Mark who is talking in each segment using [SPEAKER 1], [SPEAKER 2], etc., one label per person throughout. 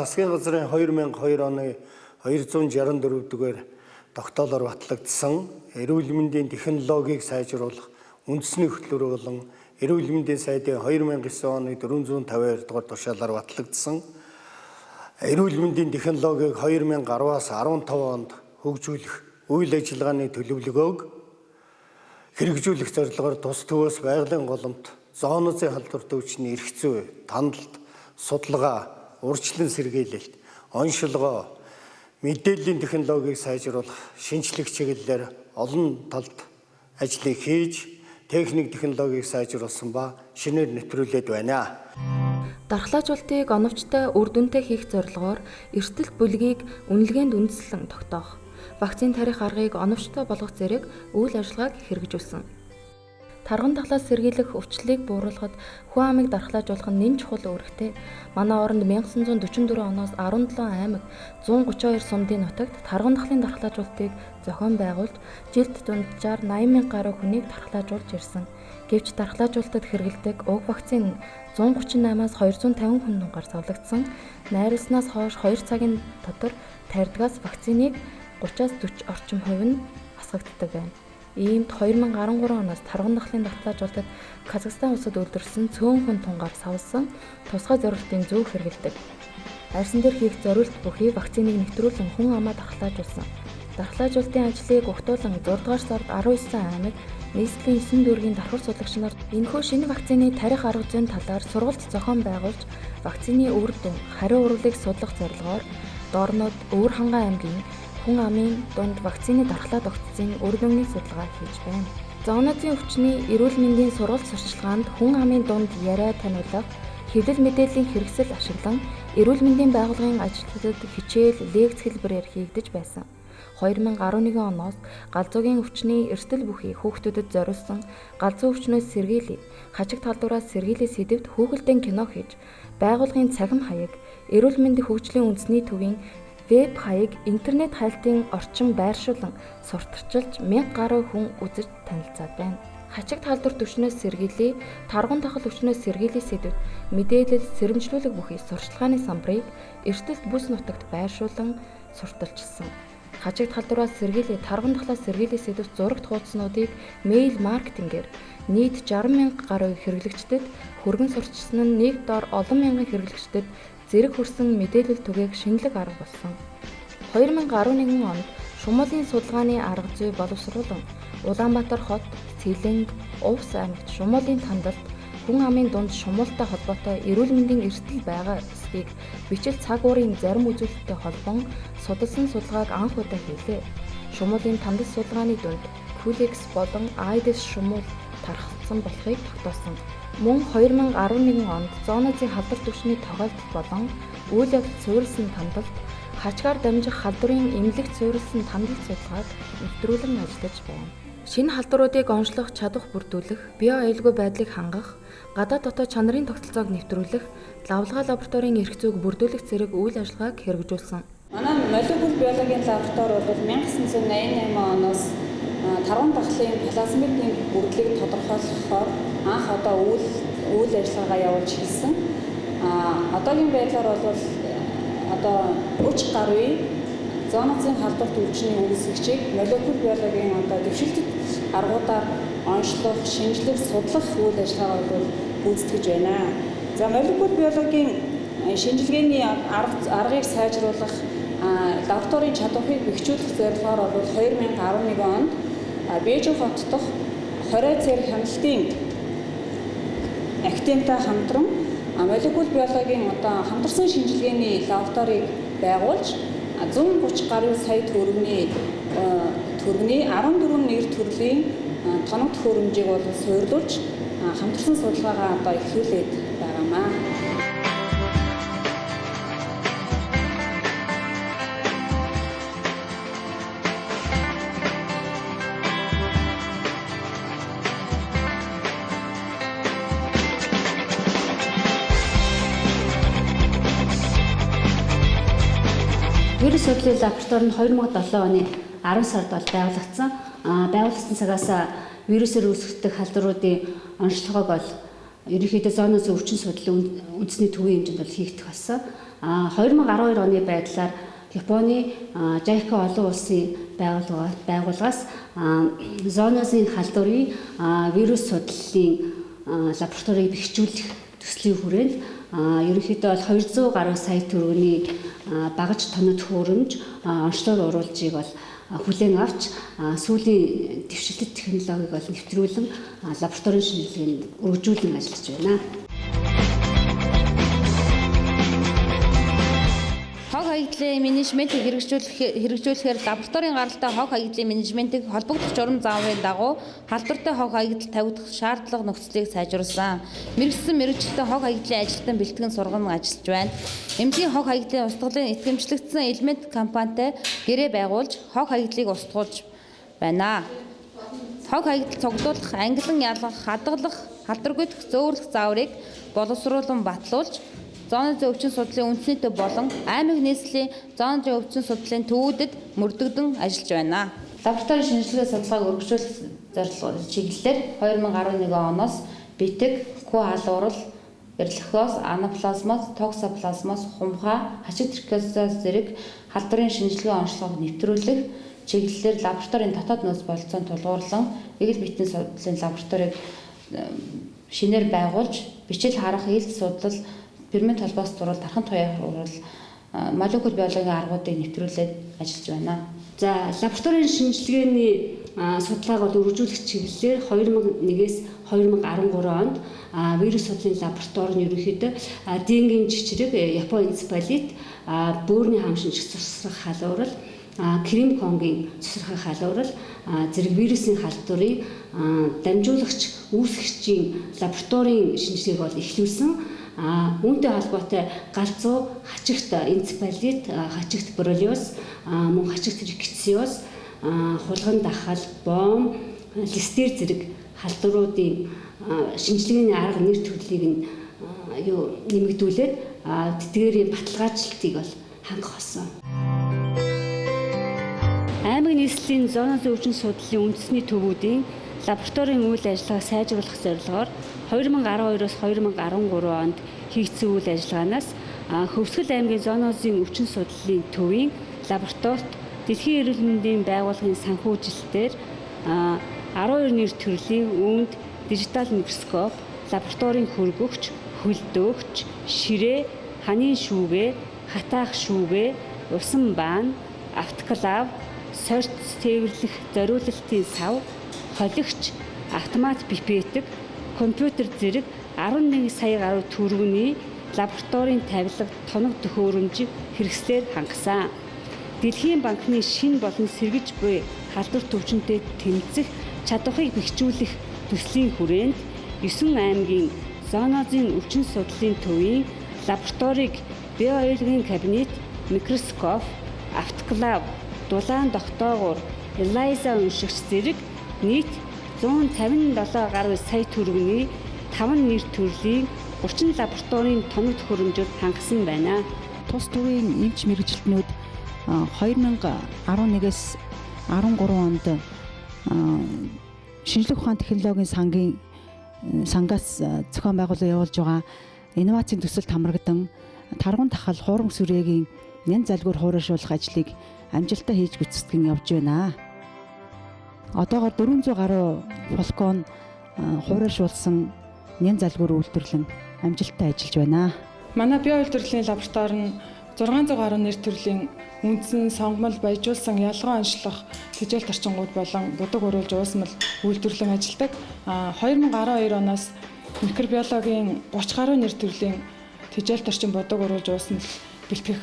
[SPEAKER 1] Засгийн газрын 2002 оны 264 дугаар тогтоолоор батлагдсан эрүүл мэндийн технологиг сайжруулах үндэсний хөтөлбөр болон эрүүл мэндийн сайдын 2009 оны 452 дугаар тушаалаар батлагдсан эрүүл мэндийн технологиг 2010-аас 15 онд хөгжүүлэх үйл ажиллагааны төлөвлөгөөг хэрэгжүүлэх зорилгоор тус төвөөс байгалийн голомт, зоонозын халдвар төвчний эрх зүй, тандалт, судалгаа, урьдчилан сэргийлэлт, оншилгоо, мэдээллийн технологиг сайжруулах, шинжлэх чиглэлээр олон талд ажлыг хийж, техник технологиг сайжруулсан ба шинээр нэвтрүүлээд байна.
[SPEAKER 2] Дархлаажуулалтыг оновчтой үр дүнтэй хийх зорилгоор эрсдэл бүлгийг үнэлгээнд үндэслэн тогтоох, вакцин тарих аргыг оновчтой болгох зэрэг үйл ажиллагааг хэрэгжүүлсэн. Тарган тахлаас сэргийлэх өвчлөлийг бууруулахад хүн амыг дархлаажуулах нь нэн чухал үүрэгтэй. Манай оронд 1944 оноос 17 аймаг 132 сумдын нутагт тарган тахлын дархлаажуулалтыг зохион байгуулж, жилд дунджаар 80 мянга гаруй хүнийг дархлаажуулж ирсэн. Гэвч дархлаажуулалтад хэрэглэдэг уг вакцин 138-аас 250 хүн дунгаар савлагдсан. Найруулснаас хойш 2 цагийн дотор тарьдгаас вакциныг 30-аас 40 орчим хувь нь асгагддаг байна. Иймд 2013 оноос тарган дахлын дархлаажуулалтад Казахстан улсад үйлдвэрлэсэн цөөн хүн тунгаар савлсан тусгай зориултын зөв хэрэглэдэг. Арьсан дээр хийх зориулт бүхий вакциныг нэвтрүүлэн хүн амаа дархлаажуулсан. Дархлаажуулалтын ажлыг угтуулан 6 дугаар сард 19 аймаг нийслэлийн 9 дүүргийн дархар сулагч нар энэхүү шинэ вакцины тарих арга зүйн талаар сургалт зохион байгуулж, вакцины үр дүн, хариу урвалыг судлах зорилгоор Дорнод, Өвөр Хангай аймгийн хүн амын дунд вакцины дархлаа тогтцын үр дүнний судалгаа хийж байна. Зоонозын өвчний эрүүл мэндийн сургалт сурчлагаанд хүн амын дунд яриа таниулах, хэвлэл мэдээллийн хэрэгсэл ашиглан эрүүл мэндийн байгууллагын ажилтнуудад хичээл, лекц хэлбэрээр хийгдэж байсан. 2011 оноос галзуугийн өвчний эрсдэл бүхий хүүхдүүдэд зориулсан галзуу өвчнөөс сэргийлэх, хажиг талдвараас сэргийлэх сэдэвт хүүхэлдэйн кино хийж, байгууллагын цахим хаяг, эрүүл мэндийн хөгжлийн үндэсний төвийн веб хаяг интернет хайлтын орчин байршуулан сурталчилж 1000 гаруй хүн үзэж танилцаад байна. Хачиг талдвар төвчнөөс сэргийлээ, тарган тахал өвчнөөс сэргийлэх сэдвт мэдээлэл, сэрэмжлүүлэг бүхий сурчлагын самбарыг эрсдэлт бүс нутагт байршуулан сурталчилсан. Хажиг талдвараас сэргийлээ, тарган тахлаас сэргийлэх сэдвт зурагт хуудаснуудыг мэйл маркетингээр нийт 60 мянга гаруй хэрэглэгчдэд хүргэн сурчсан нь нэг дор олон мянган хэрэглэгчдэд зэрэг хүрсэн мэдээлэл түгээх шинэлэг арга болсон. 2011 онд шумуулын судалгааны арга зүй боловсруулан Улаанбаатар хот, Сэлэнг, Увс аймагт шумуулын тандалт хүн амын дунд шумуултай холбоотой эрүүл мэндийн эрсдэл байгаа эсхийг бичил цаг уурын зарим үзүүлэлттэй холбон судалсан судалгааг анх удаа хийлээ. Шумуулын тандалт судалгааны дүнд Culex болон Aedes шумуул тархсан болохыг тогтоосон. Мөн 2011 онд зоонозын халдвар түвшний тохиолдол болон үйл явдалд суурилсан тандалт, хачгаар дамжих халдварын эмнэлэгт суурилсан тандалт судалгааг нэвтрүүлэн ажиллаж байна. Шинэ халдваруудыг онцлох, чадвах бүрдүүлэх, био аюулгүй байдлыг хангах, гадаад дотоод чанарын тогтолцоог нэвтрүүлэх, лавлгаа лабораторийн эрх зүйг бүрдүүлэх зэрэг үйл ажиллагааг хэрэгжүүлсэн.
[SPEAKER 3] Манай молекул биологийн лаборатори бол 1988 оноос тарган тахлын плазмидын бүрдлийг тодорхойлохоор анх одоо үйл ажиллагаагаа явуулж эхэлсэн. Одоогийн байдлаар бол одоо 30 гаруй зоонозын халдвар төвчний үүсгэгчийг молекул биологийн одоо дэвшилтэт аргуудаар онцлох, шинжлэх, судлах үйл ажиллагаа бол гүйцэтгэж байна. За молекул биологийн шинжилгээний аргыг сайжруулах, лабораторийн чадварыг бэхжүүлэх зорилгоор бол 2011 онд Бээжин хот дахь 20 цэр хяналтын академитай хамтран молекул биологийн одоо хамтарсан шинжилгээний лабораторийг байгуулж 130 гаруй сая төгрөгийн 14 нэр төрлийн тоног төхөөрөмжийг бол суйрлуулж хамтарсан судалгаагаа одоо эхлүүлээд байгаамаа.
[SPEAKER 4] Вирус судлалын лаборатори нь 2007 оны 10 сард бол байгуулагдсан. Байгуулагдсан цагаас вирусээр үүсгдэг халдваруудын онцлогоог бол ерөнхийдөө зооноос өвчин судлалын үндэсний төвийн хэмжээнд бол хийгдэх болсон. 2012 оны байдлаар Японы JICA олон улсын байгууллагаас зоонозын халдварын вирус судлалын лабораторийг бэхжүүлэх төслийн хүрээнд ерөнхийдөө бол 200 гаруй сая төгрөгийн багаж тоног төхөөрөмж, онцлог уруулжийг бол хүлээн авч сүүлийн дэвшилтэт технологиг бол нэвтрүүлэн лабораторийн шинжилгээнд өргөжүүлэн ажиллаж байна.
[SPEAKER 5] Хог хаягдлын менежментийг хэрэгжүүлэхээр лабораторийн гаралтай хог хаягдлын менежментийг холбогдох журам зааврын дагуу халдвартай хог хаягдал тавигдах шаардлага нөхцөлийг сайжруулсан. Мэргэжсэн мэргэжилтэн хог хаягдлын ажилтан бэлтгэн сурган ажиллаж байна. Эмнэлгийн хог хаягдлын устгалын итгэмжлэгдсэн элемент компанитай гэрээ байгуулж хог хаягдлыг устгуулж байна. Хог хаягдал цуглуулах, ангилан ялгах, хадгалах, халдваргүйдэх зөөвөрлөх зааврыг боловсруулан батлуулж зоонозын өвчин судлалын үндэсний төв болон аймаг нийслэлийн зоонозын өвчин судлалын төвүүдэд мөрдөгдөн ажиллаж байна. Лабораторийн шинжилгээ судалгааг өргөжүүлэх зорилго чиглэлээр 2011 оноос битэг, хүү халуурал, эрлихоз, анаплазмоз, токсоплазмоз, хумхаа, хашиг трихоз зэрэг халдварын шинжилгээ онцлогыг нэвтрүүлэх чиглэлээр лабораторийн дотоод нөөц бололцоонд тулгуурлан эгэл биетийн судлалын лабораторийг шинээр байгуулж бичил харах, илт судлал, фермент холбоос зурвал, тархан туяах урал, молекул биологийн аргуудыг нэвтрүүлээд ажиллаж байна.
[SPEAKER 4] За, лабораторийн шинжилгээний судалгааг бол өргөжүүлэх чиглэлээр 2001-ээс 2013 онд вирус судлалын лаборатори нь ерөнхийдөө денгийн чичрэг, Япон энцефалит, бөөрийн хам шинжих цусрах халуурал, Крим Конгийн цусрах халуурал, зэрэг вирусын халдварын дамжуулагч үүсгэгчийн лабораторийн шинжилгээг бол эхлүүлсэн. Үүнтэй холбоотой галзуу, хачигт энцефалит, хачигт боррелиоз, мөн хачигт рикетсиоз, хулган дахал, бом, листер зэрэг халдваруудын шинжилгээний арга нэр төрлийг нь нэмэгдүүлээд тэдгээрийн баталгаачлалтыг бол хангах болсон. Аймаг нийслэлийн зоонозын өвчин судлалын үндэсний төвүүдийн лабораторийн үйл ажиллагааг сайжруулах зорилгоор 2012-оос 2013 онд хийгдсэн үйл ажиллагаанаас Хөвсгөл аймгийн зоонозын өвчин судлалын төвийн лабораторид Дэлхийн эрүүл мэндийн байгууллагын санхүүжилтээр 12 нэр төрлийн үүнд дижитал микроскоп, лабораторийн хөргөгч, хөлдөөгч, ширээ, ханын шүүгээ, хатаах шүүгээ, усан баан, автоклав, сорьц тээвэрлэх зориулалтын сав, холигч, автомат пипетик, компьютер зэрэг 11 сая гаруй төгрөгийн лабораторийн тавилга, тоног төхөөрөмжийг хэрэгслээр хангасан. Дэлхийн банкны шинэ болон сэргэж буй халдвар төвчөнтэй тэмцэх чадварыг бэхжүүлэх төслийн хүрээнд 9 аймгийн зоонозын өвчин судлалын төвийн лабораторийг биоаюулгын кабинет, микроскоп, автоклав, дулаан тогтоогуур, ELISA уншигч зэрэг нийт 157 гаруй сая төгрөгийн 5 нэр төрлийн 30 лабораторийн тоног төхөөрөмжөөр хангасан байна.
[SPEAKER 6] Тус төвийн эмч мэргэжилтнүүд 2011-ээс 13 онд шинжлэх ухааны технологийн сангаас зохион байгуулан явуулж байгаа инновацийн төсөлд хамрагдан таргун тахал хуурам сүрээгийн нэн залгуур хуурайшуулах ажлыг амжилттай хийж гүйцэтгэн явж байна. Одоогоор 400 гаруй фолкон хуурайшуулсан нэн залгуур үйлдвэрлэн амжилттай ажиллаж байна.
[SPEAKER 7] Манай биоүйлдвэрлэлийн лаборатори нь 600 гаруй нэр төрлийн үндсэн сонгомол баяжуулсан ялган онцлох тэжээлт орчингууд болон будаг уруулж уусмал үйлдвэрлэн ажилладаг. 2012 оноос микробиологийн 30 гаруй нэр төрлийн тэжээлт орчин будаг уруулж уусмал бэлтгэх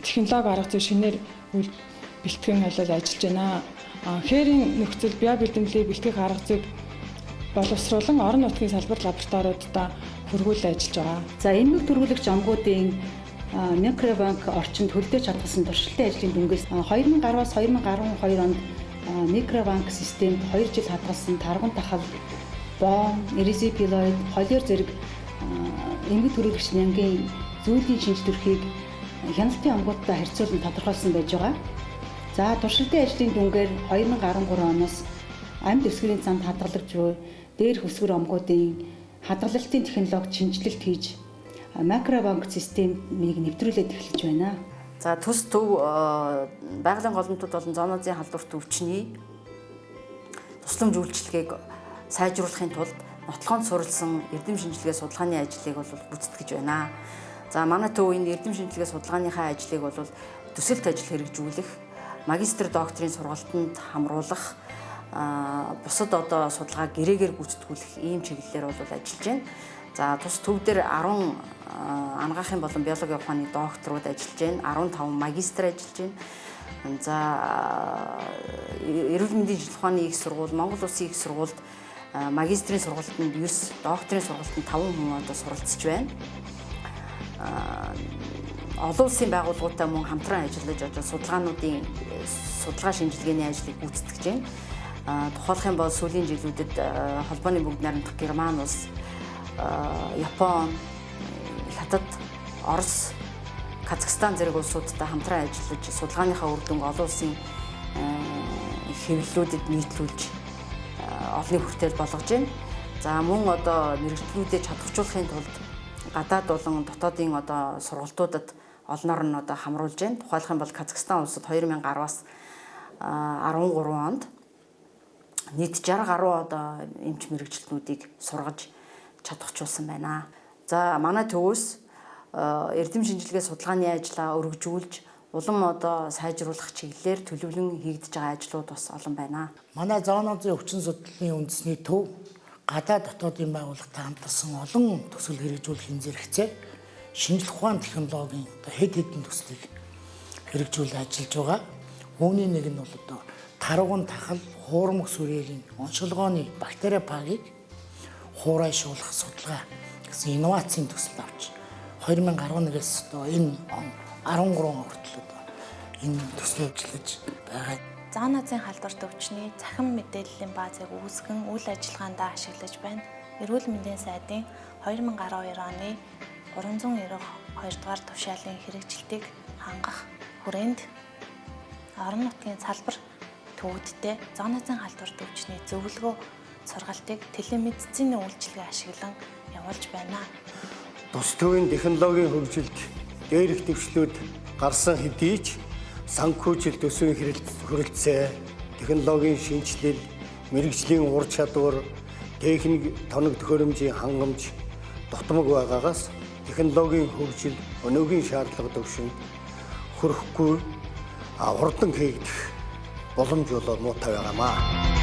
[SPEAKER 7] технологи арга зүй шинээр бэлтгэн ажиллаж байна. Хээрийн нөхцөл биобэлтгэлийг бэлтгэх арга зүйг боловсруулан орон нутгийн салбар лабораториудаа хөргүүлэн ажиллаж байгаа.
[SPEAKER 8] За, эмнэлэг төрүүлэгч омгуудын микробанк орчинд хөлдөөж хадгалсан туршилтын ажлын дүнгээс 2010-аас 2012 онд микробанк системд 2 жил хадгалсан тарган тахал, бом, эризипилоид, холиор зэрэг эмгэг төрүүлэгч нянгийн зүйлийн шинж төрхийг хяналтын омгуудтай харьцуулан тодорхойлсон байж байгаа. За, туршилтын ажлын дүнгээр 2013 оноос амьд өсгөрийн цанд хадгалагч буй дээр хөсгөр омгуудын хадгалалтын технологи шинжилэлт хийж Макробанк системийг нэвтрүүлээд эхэлж байна.
[SPEAKER 9] За төс төв байгалийн голомтууд болон зоонозын халдварт өвчний тусламж үйлчилгээг сайжруулахын тулд нотлохонд суурилсан эрдэм шинжилгээ судалгааны ажлыг бол гүйцэтгэж байна. За манай төв энэ эрдэм шинжилгээ судалгааныхаа ажлыг бол төсөлт ажил хэрэгжүүлэх, магистр докторийн сургалтанд хамруулах, бусад одоо судалгаа гэрээгээр гүйцэтгүүлэх ийм чиглэлээр бол ажиллаж байна. За тус төв дээр 10 анагаахын болон биологийн ухааны докторууд ажиллаж байна. 15 магистр ажиллаж байна. За эрүүл мэндийн шинжилгээ ухааны их сургууль, Монгол Улсын их сургуульд магистрийн сургалтанд 9, докторийн сургалтанд 5 хүн одоо суралцж байна. Олон улсын байгууллагуудтай мөн хамтран ажиллаж одоо судалгаануудын судалгаа шинжилгээний ажлыг гүйцэтгэж байна. Тухайлах юм бол сүүлийн жилүүдэд холбооны бүгд найрамдах Герман улс, Япон, Хятад, Орос, Казахстан зэрэг улсуудтай хамтран ажиллаж судалгааныхаа үр дүнг олон улсын хэвлэлүүдэд нийтлүүлж олонний хүртэл болгож байна. За мөн одоо мэргэжлүүдээ чадваржуулахын тулд гадаад болон дотоодын одоо сургалтуудад олноор нь одоо хамруулж байна. Тухайлах юм бол Казахстан улсад 2010-аас 13 онд нийт 60 гаруй одоо эмч мэргэжилтнүүдийг сургаж чадварчулсан байна. За манай төвөөс эрдэм шинжилгээ судалгааны ажлаа өргөжүүлж улам одоо сайжруулах чиглэлээр төлөвлөн хийгдэж байгаа ажлууд бас олон байна.
[SPEAKER 10] Манай зоонозын өвчин судлалын үндэсний төв гадаад дотоодын байгууллагатай хамтарсан олон төсөл хэрэгжүүлэх зэрэгцээ шинжлэх ухаан технологийн одоо хэд хэдэн төслийг хэрэгжүүлж ажиллаж байгаа. Үүний нэг нь бол одоо тарваган тахал, хуурмаг сүрээгийн оншилгооны бактериофагийг хуурайшуулах судалгаа гэсэн инновацийн төсөл авч 2011-ээс одоо энэ он 13 он хүртэл одоо энэ төслөө ажиллаж байгаа.
[SPEAKER 11] Зоонозын халдварт өвчний цахим мэдээллийн баазыг үүсгэн үйл ажиллагаандаа ашиглаж байна. Эрүүл мэндийн сайдын 2012 оны 392 дугаар тушаалын хэрэгжилтийг хангах хүрээнд орон нутгийн салбар төвүүдтэй зоонозын халдварт өвчний зөвлөгөө сургалтыг телемедицины үйлчилгээ ашиглан явуулж байна.
[SPEAKER 1] Тус төвийн технологийн хөгжилд дээрх дэвшлүүд гарсан хэдий ч санхүүжилт төсвийн хүрэлцээ, технологийн шинэчлэл, мэргэжлийн ур чадвар, техник тоног төхөөрөмжийн хангамж дутмаг байгаагаас технологийн хөгжил өнөөгийн шаардлага түвшинд хүрэхгүй хурдан хийгдэх боломж болоо муутай байгаамаа.